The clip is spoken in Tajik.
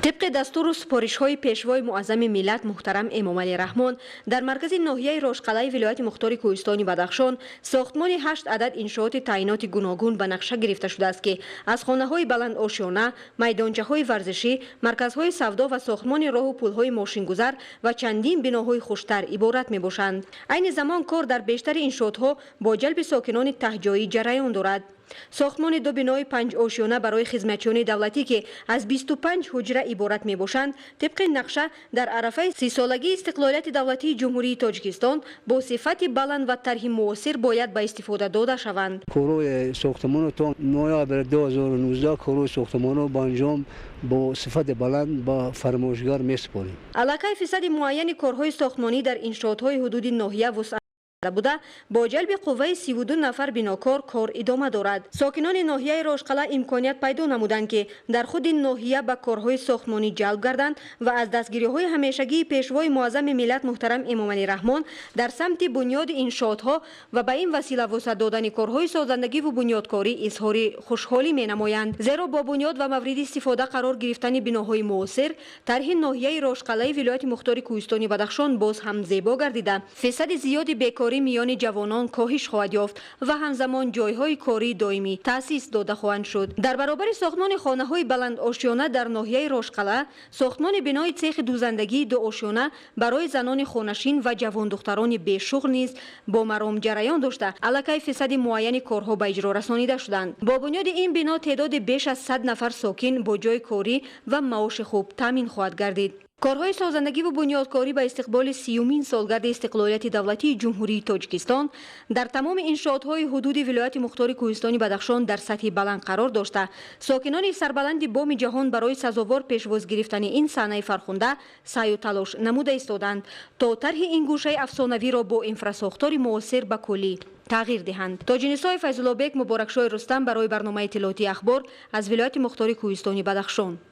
Тибқи дастуру супоришҳои Пешвои муаззами миллат муҳтарам Эмомалӣ Раҳмон, дар маркази ноҳияи Рошқалаи вилояти мухтори Кӯҳистони Бадахшон сохтмони ҳашт адад иншооти таъиноти гуногун ба нақша гирифта шудааст, ки аз хонаҳои баландошёна, майдончаҳои варзишӣ, марказҳои савдо ва сохтмони роҳу пулҳои мошингузар ва чандин биноҳои хуштар иборат мебошанд. Айни замон кор дар бештари иншоотҳо бо ҷалби сокинони таҳҷоӣ ҷараён дорад. Сохтмони ду бинои панҷошёна барои хизматчиёни давлатӣ, ки аз 25 ҳуҷра иборат мебошанд, тибқи нақша дар арафаи 30-солагии истиқлолияти давлатии Ҷумҳурии Тоҷикистон бо сифати баланд ва тарҳи муосир бояд ба истифода дода шаванд. Корҳои сохтмоно то ноябри 2019 корҳои сохтмоно ба анҷом бо сифати баланд ба фармоишгар месупорем. Аллакай фисади муайяни корҳои сохтмонӣ дар иншоотҳои ҳудуди ноҳия вусъат буда, бо ҷалби қувваи 32 нафар бинокор кор идома дорад. Сокинони ноҳияи Рошқала имконият пайдо намуданд, ки дар худи ноҳия ба корҳои сохтмонӣ ҷалб гарданд ва аз дастгириҳои ҳамешагии Пешвои муаззами миллат муҳтарам Эмомалӣ Раҳмон дар самти бунёди иншоотҳо ва ба ин васила вусъат додани корҳои созандагиву бунёдкорӣ изҳори хушҳолӣ менамоянд, зеро бо бунёд ва мавриди истифода қарор гирифтани биноҳои муосир тарҳи ноҳияи Рошқалаи вилояти мухтори Кӯҳистони Бадахшон боз ҳам зебо гардида, фисади зиёди бекорӣ миёни ҷавонон коҳиш хоҳад ёфт ва ҳамзамон ҷойҳои кории доимӣ таъсис дода хоҳанд шуд. Дар баробари сохтмони хонаҳои баландошёна дар ноҳияи Рошқала, сохтмони бинои цехи дӯзандагии дуошёна барои занони хонашин ва ҷавондухтарони бешуғл низ бо маром ҷараён дошта, аллакай фисади муайяни корҳо ба иҷро расонида шуданд. Бо бунёди ин бино теъдоди беш аз 100 нафар сокин бо ҷойи корӣ ва маоши хуб таъмин хоҳад гардид. Корҳои созандагиву бунёдкорӣ ба истиқболи 30-умин солгарди истиқлолияти давлатии Ҷумҳурии Тоҷикистон дар тамоми иншоотҳои ҳудуди вилояти мухтори Кӯҳистони Бадахшон дар сатҳи баланд қарор дошта, сокинони сарбаланди боми ҷаҳон барои сазовор пешвоз гирифтани ин саҳнаи фархунда саъю талош намуда истоданд, то тарҳи ин гӯшаи афсонавиро бо инфрасохтори муосир ба куллӣ тағйир диҳанд. Тоҷинисои Файзуллобек, Муборакшои Рустам барои барномаи иттилоотии «Ахбор» аз вилояти мухтори Кӯҳистони Бадахшон.